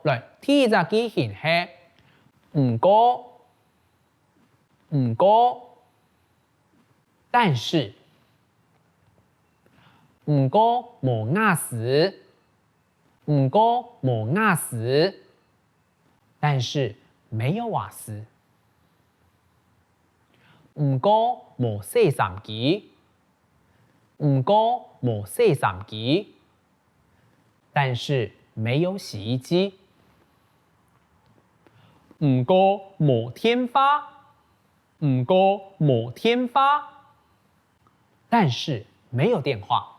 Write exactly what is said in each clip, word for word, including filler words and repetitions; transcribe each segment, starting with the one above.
來，第一隻句型係，毋過，毋過，但是，毋過無瓦斯，毋過無瓦斯，但是沒有瓦斯。毋過無洗衫機，毋過無洗衫機，但是沒有洗衣機。毋過無電話，毋過無電話，但是沒有電話。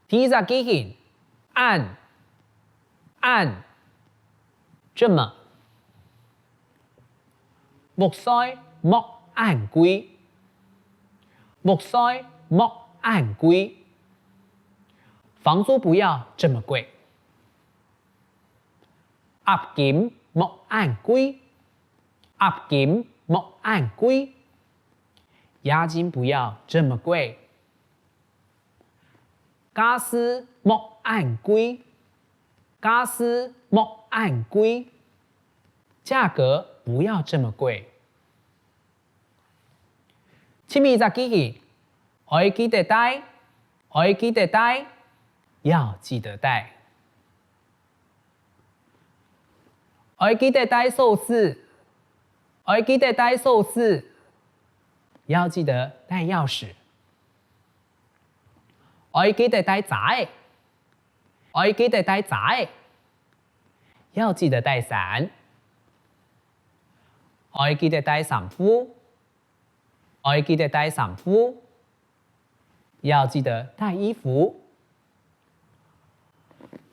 第一隻句型，恁，恁，這麼。屋稅莫恁貴，屋稅莫恁貴，房租不要這麼貴。押金莫恁貴，押金莫恁貴，押金不要這麼貴。 價數莫恁貴，價數莫恁貴，價格不要這麼貴。第二隻句型，愛記得帶，愛記得帶，要記得帶。 愛記得帶鎖匙，愛記得帶鎖匙，要記得帶鑰匙。愛記得帶遮仔，愛記得帶遮仔，要記得帶傘。愛記得帶衫褲，愛記得帶衫褲，要記得帶衣服。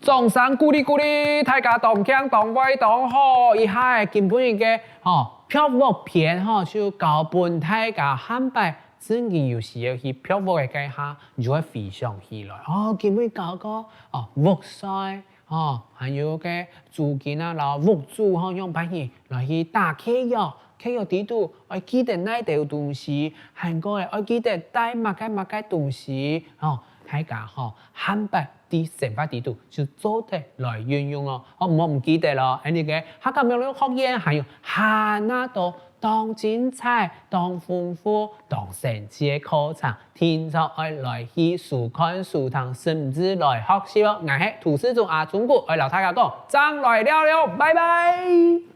掌聲鼓勵鼓勵，大家當慶當會當好。這下今晡日个吼，博物篇吼，就教分大家，下擺真經有需要去博物个該下，你就會回想起來。哦，今晡日教過哦，屋稅吼，還有个租金啊，摎屋主吼，樣般去來去打契約。 契約裡肚愛記得哪兜東西，還過愛記得帶麼个麼个東西，吼，大家吼，下擺在生活裡肚就做得來運用哦。哦，毋好毋記得咯，恁呢个客家網路學院還有還較多當精彩、當豐富、當生趣个課程，定著愛來去收看、收聽，甚至來學習哦。𠊎係涂世忠阿忠哥，愛摎大家講，正來尞尞，拜拜。